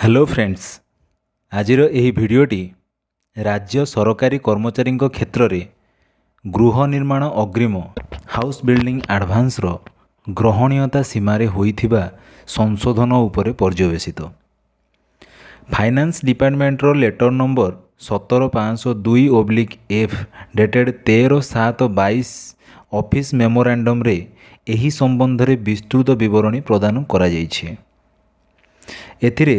Hello friends, ଆଜିର ଏହି ଭିଡ଼ିଓଟି ରାଜ୍ୟ ସରକାରୀ କର୍ମଚାରୀଙ୍କ କ୍ଷେତ୍ରରେ ଗୃହ ନିର୍ମାଣ ଅଗ୍ରିମ, ହାଉସ୍ ବିଲ୍ଡିଂ ଆଡ଼ଭାନ୍ସର ଗ୍ରହଣୀୟତା ସୀମାରେ ହୋଇଥିବା ସଂଶୋଧନ ଉପରେ ପର୍ଯ୍ୟବସିତ। ଫାଇନାନ୍ସ ଡିପାର୍ଟମେଣ୍ଟର letter number 17502/F dated 13/7/22 office ମେମୋରାଣ୍ଡମ୍ରେ ଏହି ସମ୍ବନ୍ଧରେ ବିସ୍ତୃତ ବିବରଣୀ ପ୍ରଦାନ କରାଯାଇଛି। ଏଥିରେ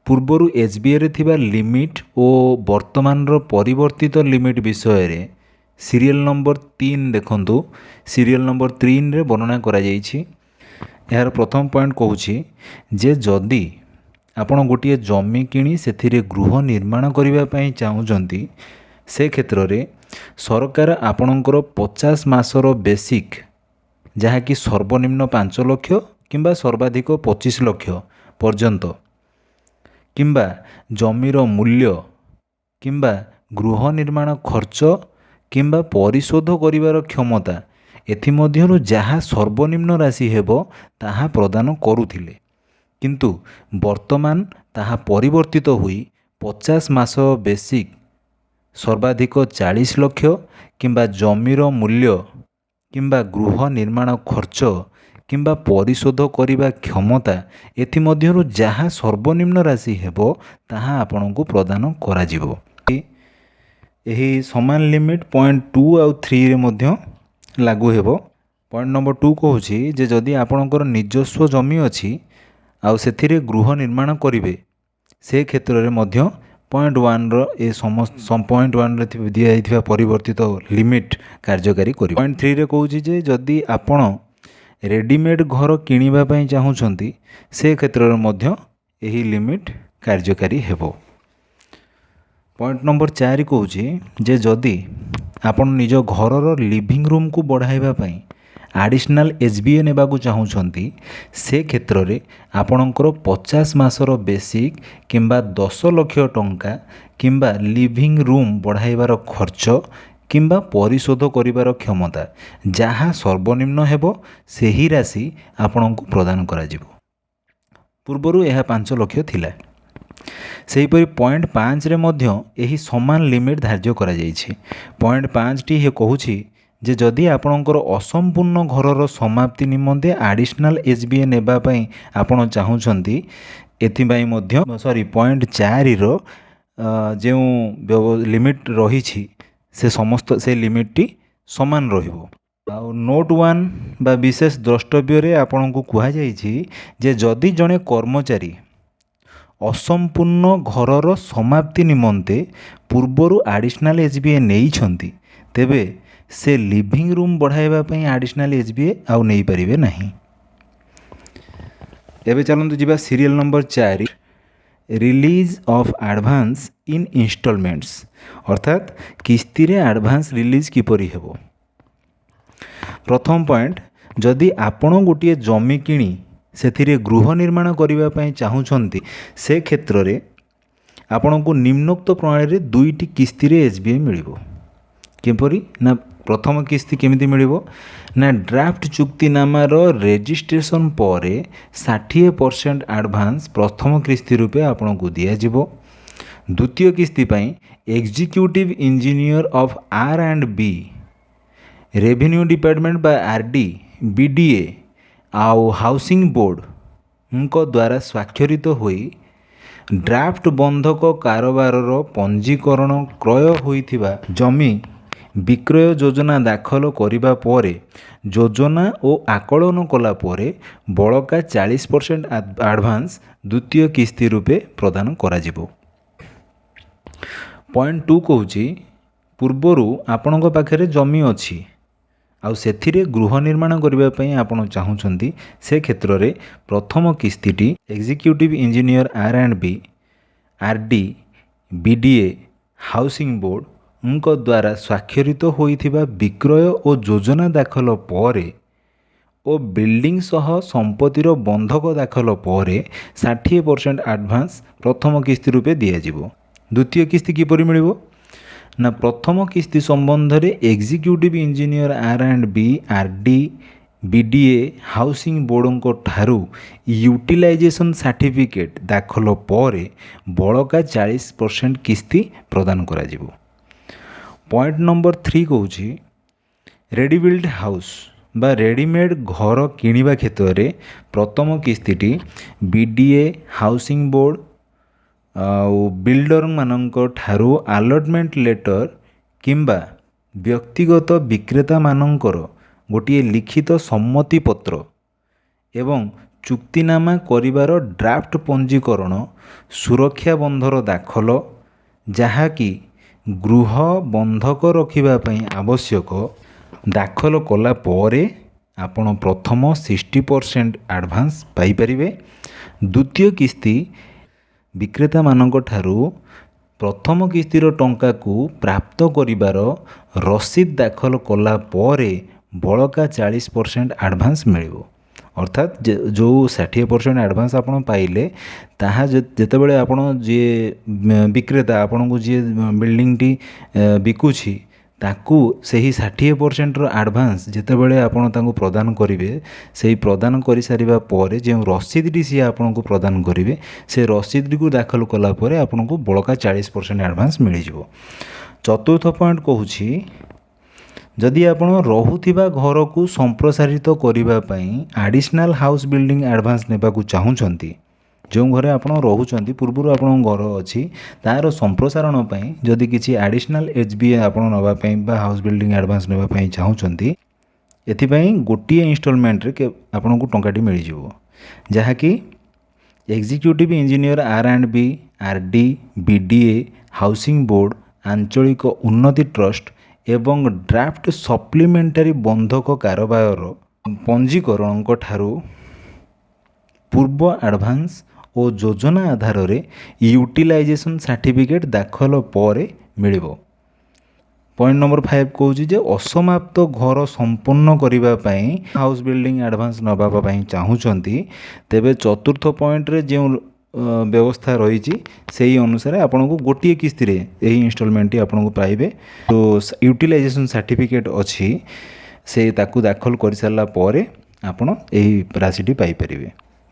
ପୂର୍ବରୁ ଏଚ୍.ବି.ଏରେ ଥିବା ଲିମିଟ୍ ଓ ବର୍ତ୍ତମାନର ପରିବର୍ତ୍ତିତ ଲିମିଟ୍ ବିଷୟରେ ସିରିଏଲ୍ ନମ୍ବର 3 ଦେଖନ୍ତୁ। ସିରିଏଲ୍ ନମ୍ବର 3ରେ ବର୍ଣ୍ଣନା କରାଯାଇଛି। ଏହାର ପ୍ରଥମ ପଏଣ୍ଟ କହୁଛି ଯେ ଯଦି ଆପଣ ଗୋଟିଏ ଜମି କିଣି ସେଥିରେ ଗୃହ ନିର୍ମାଣ କରିବା ପାଇଁ ଚାହୁଁଛନ୍ତି, ସେ କ୍ଷେତ୍ରରେ ସରକାର ଆପଣଙ୍କର 50 ମାସର ବେସିକ୍, ଯାହାକି ସର୍ବନିମ୍ନ 5 ଲକ୍ଷ କିମ୍ବା ସର୍ବାଧିକ 25 ଲକ୍ଷ ପର୍ଯ୍ୟନ୍ତ, କିମ୍ବା ଜମିର ମୂଲ୍ୟ କିମ୍ବା ଗୃହ ନିର୍ମାଣ ଖର୍ଚ୍ଚ କିମ୍ବା ପରିଶୋଧ କରିବାର କ୍ଷମତା, ଏଥିମଧ୍ୟରୁ ଯାହା ସର୍ବନିମ୍ନ ରାଶି ହେବ ତାହା ପ୍ରଦାନ କରୁଥିଲେ। କିନ୍ତୁ ବର୍ତ୍ତମାନ ତାହା ପରିବର୍ତ୍ତିତ ହୋଇ 50 ମାସ ବେସିକ୍ ସର୍ବାଧିକ 40 ଲକ୍ଷ କିମ୍ବା ଜମିର ମୂଲ୍ୟ କିମ୍ବା ଗୃହ ନିର୍ମାଣ ଖର୍ଚ୍ଚ କିମ୍ବା ପରିଶୋଧ କରିବା କ୍ଷମତା, ଏଥିମଧ୍ୟରୁ ଯାହା ସର୍ବନିମ୍ନ ରାଶି ହେବ ତାହା ଆପଣଙ୍କୁ ପ୍ରଦାନ କରାଯିବ। ଏହି ସମାନ ଲିମିଟ୍ ପଏଣ୍ଟ 2 ଆଉ 3ରେ ମଧ୍ୟ ଲାଗୁ ହେବ। ପଏଣ୍ଟ ନମ୍ବର 2 କହୁଛି ଯେ ଯଦି ଆପଣଙ୍କର ନିଜସ୍ୱ ଜମି ଅଛି ଆଉ ସେଥିରେ ଗୃହ ନିର୍ମାଣ କରିବେ, ସେ କ୍ଷେତ୍ରରେ ମଧ୍ୟ ପଏଣ୍ଟ 1ର ଏ ସମସ୍ତ ପଏଣ୍ଟ 1ରେ ଦିଆଯାଇଥିବା ପରିବର୍ତ୍ତିତ ଲିମିଟ୍ କାର୍ଯ୍ୟକାରୀ କରିବ। ପଏଣ୍ଟ 3ରେ କହୁଛି ଯେ ଯଦି ଆପଣ ରେଡ଼ିମେଡ଼୍ ଘର କିଣିବା ପାଇଁ ଚାହୁଁଛନ୍ତି, ସେ କ୍ଷେତ୍ରରେ ମଧ୍ୟ ଏହି ଲିମିଟ୍ କାର୍ଯ୍ୟକାରୀ ହେବ। ପଏଣ୍ଟ ନମ୍ବର 4 କହୁଛି ଯେ ଯଦି ଆପଣ ନିଜ ଘରର ଲିଭିଂ ରୁମ୍କୁ ବଢ଼ାଇବା ପାଇଁ ଆଡ଼ିସନାଲ୍ ଏଚ୍.ବି.ଏ ନେବାକୁ ଚାହୁଁଛନ୍ତି, ସେ କ୍ଷେତ୍ରରେ ଆପଣଙ୍କର 50 ମାସର ବେସିକ୍ କିମ୍ବା 10 ଲକ୍ଷ ଟଙ୍କା କିମ୍ବା ଲିଭିଂ ରୁମ୍ ବଢ଼ାଇବାର ଖର୍ଚ୍ଚ କିମ୍ବା ପରିଶୋଧ କରିବାର କ୍ଷମତା, ଯାହା ସର୍ବନିମ୍ନ ହେବ ସେହି ରାଶି ଆପଣଙ୍କୁ ପ୍ରଦାନ କରାଯିବ। ପୂର୍ବରୁ ଏହା 5 ଲକ୍ଷ ଥିଲା। ସେହିପରି ପଏଣ୍ଟ 5ରେ ମଧ୍ୟ ଏହି ସମାନ ଲିମିଟ୍ ଧାର୍ଯ୍ୟ କରାଯାଇଛି। ପଏଣ୍ଟ 5ଟି କହୁଛି ଯେ ଯଦି ଆପଣଙ୍କର ଅସମ୍ପୂର୍ଣ୍ଣ ଘରର ସମାପ୍ତି ନିମନ୍ତେ ଆଡ଼ିସନାଲ୍ ଏଚ୍.ବି.ଏ ନେବା ପାଇଁ ଆପଣ ଚାହୁଁଛନ୍ତି, ଏଥିପାଇଁ ମଧ୍ୟ ସରି ପଏଣ୍ଟ 4ର ଯେଉଁ ଲିମିଟ୍ ରହିଛି, ସେ ସମସ୍ତ ସେ ଲିମିଟ୍ଟି ସମାନ ରହିବ। ଆଉ ନୋଟ୍ 1 ବା ବିଶେଷ ଦ୍ରଷ୍ଟବ୍ୟରେ ଆପଣଙ୍କୁ କୁହାଯାଇଛି ଯେ ଯଦି ଜଣେ କର୍ମଚାରୀ ଅସମ୍ପୂର୍ଣ୍ଣ ଘରର ସମାପ୍ତି ନିମନ୍ତେ ପୂର୍ବରୁ ଆଡ଼ିସନାଲ୍ ଏଚ୍.ବି.ଏ ନେଇଛନ୍ତି, ତେବେ ସେ ଲିଭିଂ ରୁମ୍ ବଢ଼ାଇବା ପାଇଁ ଆଡ଼ିସନାଲ୍ ଏଚ୍.ବି.ଏ ଆଉ ନେଇପାରିବେ ନାହିଁ। ଏବେ ଚାଲନ୍ତୁ ଯିବା serial number 4, release of advance in installments, ଅର୍ଥାତ୍ କିସ୍ତିରେ ଆଡ଼ଭାନ୍ସ ରିଲିଜ୍ କିପରି ହେବ। ପ୍ରଥମ ପଏଣ୍ଟ, ଯଦି ଆପଣ ଗୋଟିଏ ଜମି କିଣି ସେଥିରେ ଗୃହ ନିର୍ମାଣ କରିବା ପାଇଁ ଚାହୁଁଛନ୍ତି, ସେ କ୍ଷେତ୍ରରେ ଆପଣଙ୍କୁ ନିମ୍ନୋକ୍ତ ପ୍ରଣାଳୀରେ ଦୁଇଟି କିସ୍ତିରେ ଏଚ୍.ବି.ଏ ମିଳିବ। କିପରି ନା ପ୍ରଥମ କିସ୍ତି କେମିତି ମିଳିବ ନା ଡ୍ରାଫ୍ଟ ଚୁକ୍ତିନାମାର ରେଜିଷ୍ଟ୍ରେସନ ପରେ 60% ଆଡ଼ଭାନ୍ସ ପ୍ରଥମ କିସ୍ତି ରୂପେ ଆପଣଙ୍କୁ ଦିଆଯିବ। ଦ୍ୱିତୀୟ କିସ୍ତି ପାଇଁ executive engineer of R and B, revenue department ବା ଆର୍.ଡି., ବି.ଡି.ଏ ଆଉ ହାଉସିଂ ବୋର୍ଡ଼ଙ୍କ ଦ୍ୱାରା ସ୍ୱାକ୍ଷରିତ ହୋଇ ଡ୍ରାଫ୍ଟ ବନ୍ଧକ କାରବାରର ପଞ୍ଜୀକରଣ କ୍ରୟ ହୋଇଥିବା ଜମି ବିକ୍ରୟ ଯୋଜନା ଦାଖଲ କରିବା ପରେ ଯୋଜନା ଓ ଆକଳନ କଲା ପରେ ବଳକା 40% ଆଡ଼ଭାନ୍ସ ଦ୍ୱିତୀୟ କିସ୍ତି ରୂପେ ପ୍ରଦାନ କରାଯିବ। ପଏଣ୍ଟ 2 କହୁଛି, ପୂର୍ବରୁ ଆପଣଙ୍କ ପାଖରେ ଜମି ଅଛି ଆଉ ସେଥିରେ ଗୃହ ନିର୍ମାଣ କରିବା ପାଇଁ ଆପଣ ଚାହୁଁଛନ୍ତି, ସେ କ୍ଷେତ୍ରରେ ପ୍ରଥମ କିସ୍ତିଟି executive engineer R and B, R D, B D A, housing ବୋର୍ଡ଼ଙ୍କ ଦ୍ୱାରା ସ୍ୱାକ୍ଷରିତ ହୋଇଥିବା ବିକ୍ରୟ ଓ ଯୋଜନା ଦାଖଲ ପରେ ଓ ବିଲ୍ଡିଂ ସହ ସମ୍ପତ୍ତିର ବନ୍ଧକ ଦାଖଲ ପରେ 60% ଆଡ଼ଭାନ୍ସ ପ୍ରଥମ କିସ୍ତି ରୂପେ ଦିଆଯିବ। ଦ୍ୱିତୀୟ କିସ୍ତି କିପରି ମିଳିବ ନା ପ୍ରଥମ କିସ୍ତି ସମ୍ବନ୍ଧରେ executive engineer R and B, R D BDA housing ବୋର୍ଡ଼ଙ୍କ ଠାରୁ ୟୁଟିଲାଇଜେସନ୍ ସାର୍ଟିଫିକେଟ୍ ଦାଖଲ ପରେ ବଳକା 40% କିସ୍ତି ପ୍ରଦାନ କରାଯିବ। ପଏଣ୍ଟ ନମ୍ବର 3 କହୁଛି, ରେଡ଼ିବିଲ୍ଡ ହାଉସ୍ ବା ରେଡ଼ିମେଡ଼୍ ଘର କିଣିବା କ୍ଷେତ୍ରରେ ପ୍ରଥମ କିସ୍ତିଟି ବିଡ଼ିଏ ହାଉସିଂ ବୋର୍ଡ଼ ଆଉ ବିଲ୍ଡରମାନଙ୍କ ଠାରୁ ଆଲଟମେଣ୍ଟ ଲେଟର୍ କିମ୍ବା ବ୍ୟକ୍ତିଗତ ବିକ୍ରେତାମାନଙ୍କର ଗୋଟିଏ ଲିଖିତ ସମ୍ମତି ପତ୍ର ଏବଂ ଚୁକ୍ତିନାମା କରିବାର ଡ୍ରାଫ୍ଟ ପଞ୍ଜୀକରଣ ସୁରକ୍ଷା ବନ୍ଧର ଦାଖଲ, ଯାହାକି ଗୃହ ବନ୍ଧକ ରଖିବା ପାଇଁ ଆବଶ୍ୟକ, ଦାଖଲ କଲା ପରେ ଆପଣ ପ୍ରଥମ 60% ଆଡ଼ଭାନ୍ସ ପାଇପାରିବେ। ଦ୍ୱିତୀୟ କିସ୍ତି ବିକ୍ରେତାମାନଙ୍କ ଠାରୁ ପ୍ରଥମ କିସ୍ତିର ଟଙ୍କାକୁ ପ୍ରାପ୍ତ କରିବାର ରସିଦ ଦାଖଲ କଲା ପରେ ବଳକା 40% ଆଡ଼ଭାନ୍ସ ମିଳିବ। ଅର୍ଥାତ୍ ଯେଉଁ 60% ଆଡ଼ଭାନ୍ସ ଆପଣ ପାଇଲେ, ତାହା ଯେତେବେଳେ ଆପଣ ଯିଏ ବିକ୍ରେତା ଆପଣଙ୍କୁ ଯିଏ ବିଲ୍ଡିଂଟି ବିକୁଛି, ତାକୁ ସେହି 60%ର ଆଡ଼ଭାନ୍ସ ଯେତେବେଳେ ଆପଣ ତାଙ୍କୁ ପ୍ରଦାନ କରିବେ, ସେହି ପ୍ରଦାନ କରିସାରିବା ପରେ ଯେଉଁ ରସିଦଟି ସିଏ ଆପଣଙ୍କୁ ପ୍ରଦାନ କରିବେ, ସେ ରସିଦଟିକୁ ଦାଖଲ କଲା ପରେ ଆପଣଙ୍କୁ ବଳକା 40% ଆଡ଼ଭାନ୍ସ ମିଳିଯିବ। ଚତୁର୍ଥ ପଏଣ୍ଟ କହୁଛି, ଯଦି ଆପଣ ରହୁଥିବା ଘରକୁ ସମ୍ପ୍ରସାରିତ କରିବା ପାଇଁ ଆଡ଼ିସନାଲ୍ ହାଉସ୍ ବିଲ୍ଡିଂ ଆଡ଼ଭାନ୍ସ ନେବାକୁ ଚାହୁଁଛନ୍ତି, ଯେଉଁ ଘରେ ଆପଣ ରହୁଛନ୍ତି, ପୂର୍ବରୁ ଆପଣଙ୍କ ଘର ଅଛି, ତା'ର ସମ୍ପ୍ରସାରଣ ପାଇଁ ଯଦି କିଛି ଆଡ଼ିସନାଲ୍ HBA ଆପଣ ନେବା ପାଇଁ ବା ହାଉସ୍ ବିଲ୍ଡିଂ ଆଡ଼ଭାନ୍ସ ନେବା ପାଇଁ ଚାହୁଁଛନ୍ତି, ଏଥିପାଇଁ ଗୋଟିଏ ଇନଷ୍ଟଲମେଣ୍ଟରେ ଆପଣଙ୍କୁ ଟଙ୍କାଟି ମିଳିଯିବ, ଯାହାକି executive engineer R and B, RD, BDA, housing board, ଆଞ୍ଚଳିକ ଉନ୍ନତି ଟ୍ରଷ୍ଟ ଏବଂ ଡ୍ରାଫ୍ଟ ସପ୍ଲିମେଣ୍ଟାରୀ ବନ୍ଧକ କାରବାରର ପଞ୍ଜୀକରଣଙ୍କ ଠାରୁ ପୂର୍ବ ଆଡ଼ଭାନ୍ସ ଓ ଯୋଜନା ଆଧାରରେ ୟୁଟିଲାଇଜେସନ୍ ସାର୍ଟିଫିକେଟ୍ ଦାଖଲ ପରେ ମିଳିବ। ପଏଣ୍ଟ ନମ୍ବର 5 କହୁଛି ଯେ ଅସମାପ୍ତ ଘର ସମ୍ପୂର୍ଣ୍ଣ କରିବା ପାଇଁ ହାଉସ୍ ବିଲ୍ଡିଂ ଆଡ଼ଭାନ୍ସ ନେବା ପାଇଁ ଚାହୁଁଛନ୍ତି, ତେବେ ଚତୁର୍ଥ ପଏଣ୍ଟରେ ଯେଉଁ ବ୍ୟବସ୍ଥା ରହିଛି, ସେହି ଅନୁସାରେ ଆପଣଙ୍କୁ ଗୋଟିଏ କିସ୍ତିରେ ଏହି ଇନଷ୍ଟଲମେଣ୍ଟଟି ଆପଣଙ୍କୁ ପାଇବେ। ଯେଉଁ ୟୁଟିଲାଇଜେସନ୍ ସାର୍ଟିଫିକେଟ୍ ଅଛି, ସେ ତାକୁ ଦାଖଲ କରିସାରିଲା ପରେ ଆପଣ ଏହି ରାଶିଟି ପାଇପାରିବେ।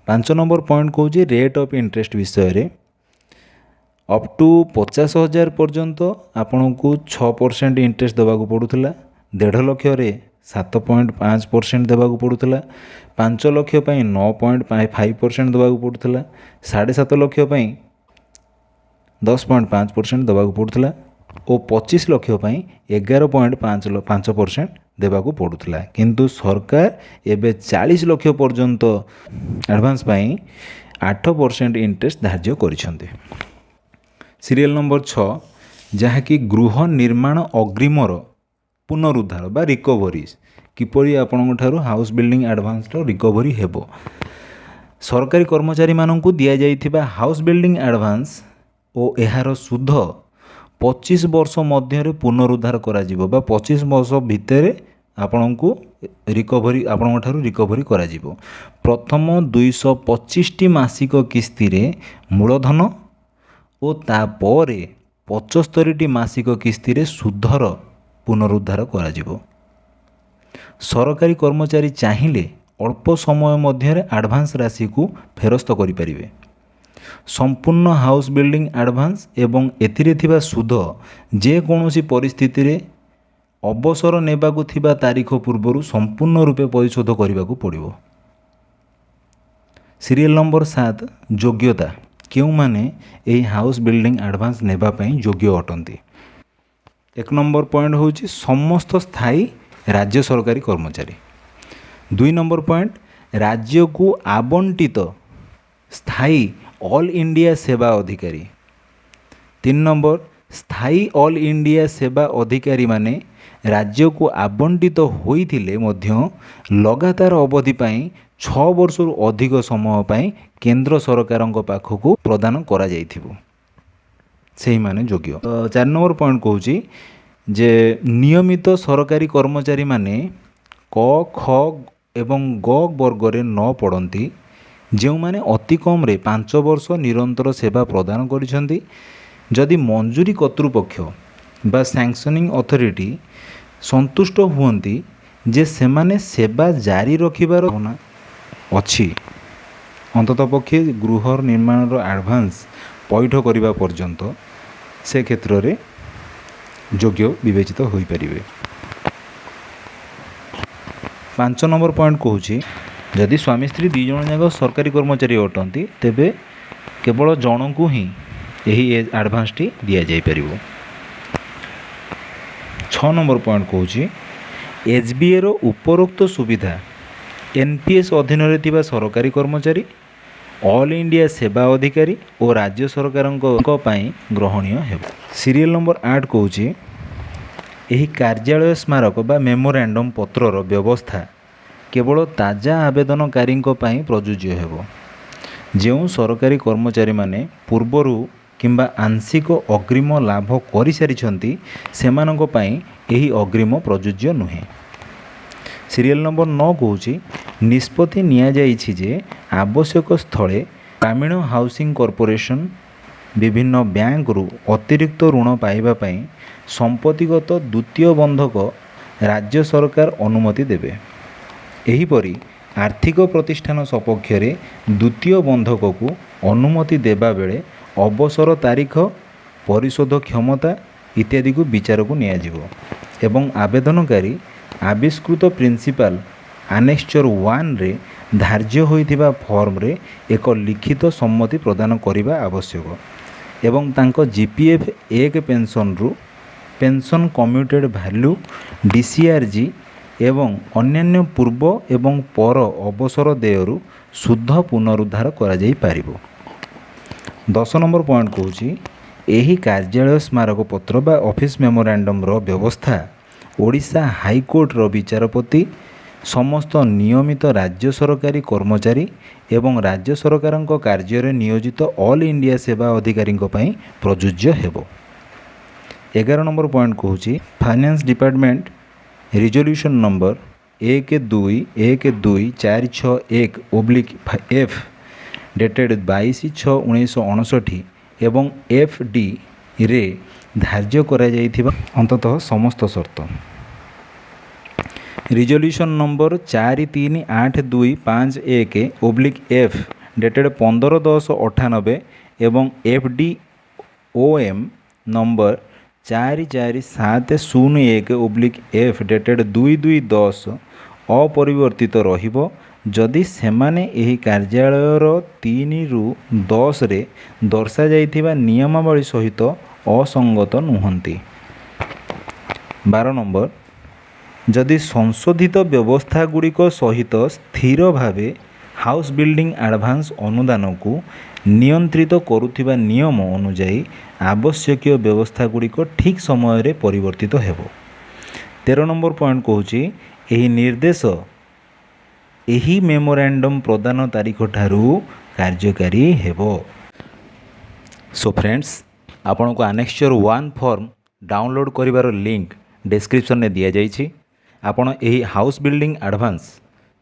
5 ନମ୍ବର ପଏଣ୍ଟ କହୁଛି ରେଟ୍ ଅଫ୍ ଇଣ୍ଟରେଷ୍ଟ ବିଷୟରେ। ଅପ୍ ଟୁ 50,000 ପର୍ଯ୍ୟନ୍ତ ଆପଣଙ୍କୁ 6% ଇଣ୍ଟରେଷ୍ଟ ଦେବାକୁ ପଡ଼ୁଥିଲା, 1.5 ଲକ୍ଷରେ 7.5% ଦେବାକୁ ପଡ଼ୁଥିଲା, 5 ଲକ୍ଷ ପାଇଁ 9.5% ଦେବାକୁ ପଡ଼ୁଥିଲା, 7.5 ଲକ୍ଷ ପାଇଁ 10.5% ଦେବାକୁ ପଡ଼ୁଥିଲା ଓ 25 ଲକ୍ଷ ପାଇଁ 11.55% ଦେବାକୁ ପଡ଼ୁଥିଲା। କିନ୍ତୁ ସରକାର ଏବେ 40 ଲକ୍ଷ ପର୍ଯ୍ୟନ୍ତ ଆଡ଼ଭାନ୍ସ ପାଇଁ 8% ଇଣ୍ଟରେଷ୍ଟ ଧାର୍ଯ୍ୟ କରିଛନ୍ତି। ସିରିଏଲ୍ ନମ୍ବର 6, ଯାହାକି ଗୃହ ନିର୍ମାଣ ଅଗ୍ରିମର ପୁନରୁଦ୍ଧାର ବା ରିକଭରି, କିପରି ଆପଣଙ୍କ ଠାରୁ ହାଉସ୍ ବିଲ୍ଡିଂ ଆଡ଼ଭାନ୍ସର ରିକଭରି ହେବ। ସରକାରୀ କର୍ମଚାରୀମାନଙ୍କୁ ଦିଆଯାଇଥିବା ହାଉସ୍ ବିଲ୍ଡିଂ ଆଡ଼ଭାନ୍ସ ଓ ଏହାର ସୁଧ 25 ବର୍ଷ ମଧ୍ୟରେ ପୁନରୁଦ୍ଧାର କରାଯିବ ବା 25 ବର୍ଷ ଭିତରେ ଆପଣଙ୍କୁ ରିକଭରି ଆପଣଙ୍କ ଠାରୁ ରିକଭରି କରାଯିବ। ପ୍ରଥମ 225ଟି ମାସିକ କିସ୍ତିରେ ମୂଳଧନ ଓ ତାପରେ 75ଟି ମାସିକ କିସ୍ତିରେ ସୁଧର ପୁନରୁଦ୍ଧାର କରାଯିବ। ସରକାରୀ କର୍ମଚାରୀ ଚାହିଁଲେ ଅଳ୍ପ ସମୟ ମଧ୍ୟରେ ଆଡ଼ଭାନ୍ସ ରାଶିକୁ ଫେରସ୍ତ କରିପାରିବେ। ସମ୍ପୂର୍ଣ୍ଣ ହାଉସ୍ ବିଲ୍ଡିଂ ଆଡ଼ଭାନ୍ସ ଏବଂ ଏଥିରେ ଥିବା ସୁଧ ଯେକୌଣସି ପରିସ୍ଥିତିରେ ଅବସର ନେବାକୁ ଥିବା ତାରିଖ ପୂର୍ବରୁ ସମ୍ପୂର୍ଣ୍ଣ ରୂପେ ପରିଶୋଧ କରିବାକୁ ପଡ଼ିବ। ସିରିଏଲ୍ ନମ୍ବର 7, ଯୋଗ୍ୟତା। କେଉଁମାନେ ଏହି ହାଉସ୍ ବିଲ୍ଡିଂ ଆଡ଼ଭାନ୍ସ ନେବା ପାଇଁ ଯୋଗ୍ୟ ଅଟନ୍ତି? 1 ନମ୍ବର ପଏଣ୍ଟ ହେଉଛି ସମସ୍ତ ସ୍ଥାୟୀ ରାଜ୍ୟ ସରକାରୀ କର୍ମଚାରୀ। 2 ନମ୍ବର ପଏଣ୍ଟ, ରାଜ୍ୟକୁ ଆବଣ୍ଟିତ ସ୍ଥାୟୀ ଅଲ୍ ଇଣ୍ଡିଆ ସେବା ଅଧିକାରୀ। 3 ନମ୍ବର, ସ୍ଥାୟୀ ଅଲ୍ ଇଣ୍ଡିଆ ସେବା ଅଧିକାରୀମାନେ ରାଜ୍ୟକୁ ଆବଣ୍ଟିତ ହୋଇଥିଲେ ମଧ୍ୟ ଲଗାତାର ଅବଧି ପାଇଁ 6 ବର୍ଷରୁ ଅଧିକ ସମୟ ପାଇଁ କେନ୍ଦ୍ର ସରକାରଙ୍କ ପାଖକୁ ପ୍ରଦାନ କରାଯାଇଥିବ, ସେହିମାନେ ଯୋଗ୍ୟ। 4 ନମ୍ବର ପଏଣ୍ଟ କହୁଛି ଯେ ନିୟମିତ ସରକାରୀ କର୍ମଚାରୀମାନେ କ, ଖ ଏବଂ ଗ ବର୍ଗରେ ନ ପଡ଼ନ୍ତି, ଯେଉଁମାନେ ଅତି କମ୍ରେ 5 ବର୍ଷ ନିରନ୍ତର ସେବା ପ୍ରଦାନ କରିଛନ୍ତି। ଯଦି ମଞ୍ଜୁରୀ କର୍ତ୍ତୃପକ୍ଷ ବା ସାଙ୍କସନିଂ ଅଥରିଟି ସନ୍ତୁଷ୍ଟ ହୁଅନ୍ତି, ଯେ ସେମାନେ ସେବା ଜାରି ରଖିବାର ଅଛି, ଅନ୍ତତଃ ପକ୍ଷେ ଗୃହ ନିର୍ମାଣର ଆଡ଼ଭାନ୍ସ ପଇଠ କରିବା ପର୍ଯ୍ୟନ୍ତ ସେ କ୍ଷେତ୍ରରେ ଯୋଗ୍ୟ ବିବେଚିତ ହୋଇପାରିବେ। 5 ନମ୍ବର ପଏଣ୍ଟ କହୁଛି, ଯଦି ସ୍ୱାମୀ ସ୍ତ୍ରୀ 2 ଜଣ ଯାକ ସରକାରୀ କର୍ମଚାରୀ ଅଟନ୍ତି, ତେବେ କେବଳ ଜଣଙ୍କୁ ହିଁ ଏହି ଆଡ଼ଭାନ୍ସଟି ଦିଆଯାଇପାରିବ। 6 ନମ୍ବର ପଏଣ୍ଟ କହୁଛି, ଏଚ୍ ବି ଏର ଉପରୋକ୍ତ ସୁବିଧା ଏନ୍ ପି ଏସ୍ ଅଧୀନରେ ଥିବା ସରକାରୀ କର୍ମଚାରୀ, ଅଲ୍ ଇଣ୍ଡିଆ ସେବା ଅଧିକାରୀ ଓ ରାଜ୍ୟ ସରକାରଙ୍କ ପାଇଁ ଗ୍ରହଣୀୟ ହେବ। ସିରିଏଲ୍ ନମ୍ବର 8 କହୁଛି, ଏହି କାର୍ଯ୍ୟାଳୟ ସ୍ମାରକ ବା ମେମୋରାଣ୍ଡମ୍ ପତ୍ରର ବ୍ୟବସ୍ଥା କେବଳ ତାଜା ଆବେଦନକାରୀଙ୍କ ପାଇଁ ପ୍ରଯୁଜ୍ୟ ହେବ। ଯେଉଁ ସରକାରୀ କର୍ମଚାରୀମାନେ ପୂର୍ବରୁ କିମ୍ବା ଆଂଶିକ ଅଗ୍ରିମ ଲାଭ କରିସାରିଛନ୍ତି, ସେମାନଙ୍କ ପାଇଁ ଏହି ଅଗ୍ରିମ ପ୍ରଯୁଜ୍ୟ ନୁହେଁ। ସିରିଏଲ୍ ନମ୍ବର 9 କହୁଛି, ନିଷ୍ପତ୍ତି ନିଆଯାଇଛି ଯେ ଆବଶ୍ୟକ ସ୍ଥଳେ ଗ୍ରାମୀଣ ହାଉସିଂ କର୍ପୋରେସନ୍ ବିଭିନ୍ନ ବ୍ୟାଙ୍କରୁ ଅତିରିକ୍ତ ଋଣ ପାଇବା ପାଇଁ ସମ୍ପତ୍ତିଗତ ଦ୍ୱିତୀୟ ବନ୍ଧକ ରାଜ୍ୟ ସରକାର ଅନୁମତି ଦେବେ। ଏହିପରି ଆର୍ଥିକ ପ୍ରତିଷ୍ଠାନ ସପକ୍ଷରେ ଦ୍ୱିତୀୟ ବନ୍ଧକକୁ ଅନୁମତି ଦେବାବେଳେ ଅବସର ତାରିଖ, ପରିଶୋଧ କ୍ଷମତା ଇତ୍ୟାଦିକୁ ବିଚାରକୁ ନିଆଯିବ ଏବଂ ଆବେଦନକାରୀ ଆବିଷ୍କୃତ ପ୍ରିନ୍ସିପାଲ ଆନେକ୍ସଚର 1ରେ ଧାର୍ଯ୍ୟ ହୋଇଥିବା ଫର୍ମରେ ଏକ ଲିଖିତ ସମ୍ମତି ପ୍ରଦାନ କରିବା ଆବଶ୍ୟକ ଏବଂ ତାଙ୍କ ଜିପିଏଫ୍ 1 ପେନ୍ସନରୁ ପେନ୍ସନ୍ କମ୍ୟୁଟେଡ଼ ଭାଲ୍ୟୁ, ଡିସିଆର୍ଜି ଏବଂ ଅନ୍ୟାନ୍ୟ ପୂର୍ବ ଏବଂ ପର ଅବସର ଦେୟରୁ ସୁଧ ପୁନରୁଦ୍ଧାର କରାଯାଇପାରିବ। 10 ନମ୍ବର ପଏଣ୍ଟ କହୁଛି, ଏହି କାର୍ଯ୍ୟାଳୟ ସ୍ମାରକପତ୍ର ବା ଅଫିସ୍ ମେମୋରାଣ୍ଡମ୍ର ବ୍ୟବସ୍ଥା ଓଡ଼ିଶା ହାଇକୋର୍ଟର ବିଚାରପତି, ସମସ୍ତ ନିୟମିତ ରାଜ୍ୟ ସରକାରୀ କର୍ମଚାରୀ ଏବଂ ରାଜ୍ୟ ସରକାରଙ୍କ କାର୍ଯ୍ୟରେ ନିୟୋଜିତ ଅଲ୍ ଇଣ୍ଡିଆ ସେବା ଅଧିକାରୀଙ୍କ ପାଇଁ ପ୍ରଯୁଜ୍ୟ ହେବ। 11 ନମ୍ବର ପଏଣ୍ଟ କହୁଛି, finance department resolution number 1212461/F dated 22/6/1959 ଏବଂ ଏଫ୍ ଡିରେ ଧାର୍ଯ୍ୟ କରାଯାଇଥିବା ଅନ୍ତତଃ ସମସ୍ତ ସର୍ତ୍ତ ରିଜଲ୍ୟୁସନ୍ ନମ୍ବର 438251/F dated 15/10/98 ଏବଂ ଏଫ୍ ଡି ଓ ଏମ୍ ନମ୍ବର 44701/F dated 2/2/10 ଅପରିବର୍ତ୍ତିତ ରହିବ, ଯଦି ସେମାନେ ଏହି କାର୍ଯ୍ୟାଳୟର 3ରୁ 10ରେ ଦର୍ଶାଯାଇଥିବା ନିୟମାବଳୀ ସହିତ ଅସଙ୍ଗତ ନୁହନ୍ତି। 12 ନମ୍ବର, ଯଦି ସଂଶୋଧିତ ବ୍ୟବସ୍ଥାଗୁଡ଼ିକ ସହିତ ସ୍ଥିର ଭାବେ ହାଉସ୍ ବିଲ୍ଡିଂ ଆଡ଼ଭାନ୍ସ ଅନୁଦାନକୁ ନିୟନ୍ତ୍ରିତ କରୁଥିବା ନିୟମ ଅନୁଯାୟୀ ଆବଶ୍ୟକୀୟ ବ୍ୟବସ୍ଥାଗୁଡ଼ିକ ଠିକ୍ ସମୟରେ ପରିବର୍ତ୍ତିତ ହେବ। 13 ନମ୍ବର ପଏଣ୍ଟ କହୁଛି, ଏହି ନିର୍ଦ୍ଦେଶ ଏହି ମେମୋରାଣ୍ଡମ୍ ପ୍ରଦାନ ତାରିଖଠାରୁ କାର୍ଯ୍ୟକାରୀ ହେବ। ସୋ ଫ୍ରେଣ୍ଡସ୍, ଆପଣଙ୍କୁ ଆନେକ୍ସଚର 1 ଫର୍ମ ଡାଉନଲୋଡ଼୍ କରିବାର ଲିଙ୍କ୍ ଡେସ୍କ୍ରିପସନ୍ରେ ଦିଆଯାଇଛି। ଆପଣ ଏହି ହାଉସ୍ ବିଲ୍ଡିଂ ଆଡ଼ଭାନ୍ସ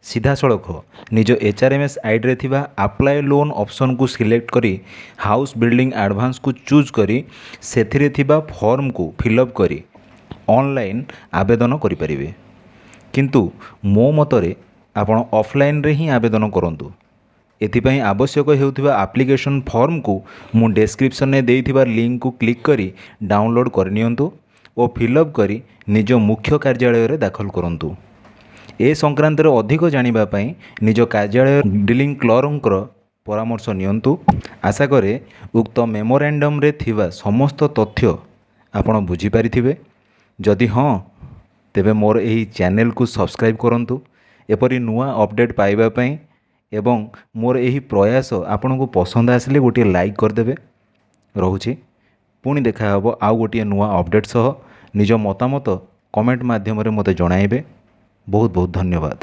ସିଧାସଳଖ ନିଜ ଏଚ୍ ଆର୍ ଏମ୍ ଏସ୍ ଆଇଡ଼ିରେ ଥିବା ଆପ୍ଲାଏ ଲୋନ୍ ଅପସନ୍କୁ ସିଲେକ୍ଟ କରି, ହାଉସ୍ ବିଲ୍ଡିଂ ଆଡ଼ଭାନ୍ସକୁ ଚୁଜ୍ କରି, ସେଥିରେ ଥିବା ଫର୍ମକୁ ଫିଲ୍ଅପ୍ କରି ଅନଲାଇନ୍ ଆବେଦନ କରିପାରିବେ। କିନ୍ତୁ ମୋ ମତରେ ଆପଣ ଅଫଲାଇନ୍ରେ ହିଁ ଆବେଦନ କରନ୍ତୁ। ଏଥିପାଇଁ ଆବଶ୍ୟକ ହେଉଥିବା ଆପ୍ଲିକେସନ୍ ଫର୍ମକୁ ମୁଁ ଡେସ୍କ୍ରିପସନ୍ରେ ଦେଇଥିବା ଲିଙ୍କକୁ କ୍ଲିକ୍ କରି ଡାଉନଲୋଡ଼୍ କରିନିଅନ୍ତୁ ଓ ଫିଲ୍ଅପ୍ କରି ନିଜ ମୁଖ୍ୟ କାର୍ଯ୍ୟାଳୟରେ ଦାଖଲ କରନ୍ତୁ। ଏ ସଂକ୍ରାନ୍ତରେ ଅଧିକ ଜାଣିବା ପାଇଁ ନିଜ କାର୍ଯ୍ୟାଳୟ ଡିଲିଂ କ୍ଲର୍କଙ୍କର ପରାମର୍ଶ ନିଅନ୍ତୁ। ଆଶା କରେ ଉକ୍ତ ମେମୋରାଣ୍ଡମ୍ରେ ଥିବା ସମସ୍ତ ତଥ୍ୟ ଆପଣ ବୁଝିପାରିଥିବେ। ଯଦି ହଁ, ତେବେ ମୋର ଏହି ଚ୍ୟାନେଲକୁ ସବସ୍କ୍ରାଇବ୍ କରନ୍ତୁ ଏପରି ନୂଆ ଅପଡ଼େଟ୍ ପାଇବା ପାଇଁ ଏବଂ ମୋର ଏହି ପ୍ରୟାସ ଆପଣଙ୍କୁ ପସନ୍ଦ ଆସିଲେ ଗୋଟିଏ ଲାଇକ୍ କରିଦେବେ। ରହୁଛି, ପୁଣି ଦେଖାହେବ ଆଉ ଗୋଟିଏ ନୂଆ ଅପଡ଼େଟ୍ ସହ। ନିଜ ମତାମତ କମେଣ୍ଟ ମାଧ୍ୟମରେ ମୋତେ ଜଣାଇବେ। ବହୁତ ବହୁତ ଧନ୍ୟବାଦ।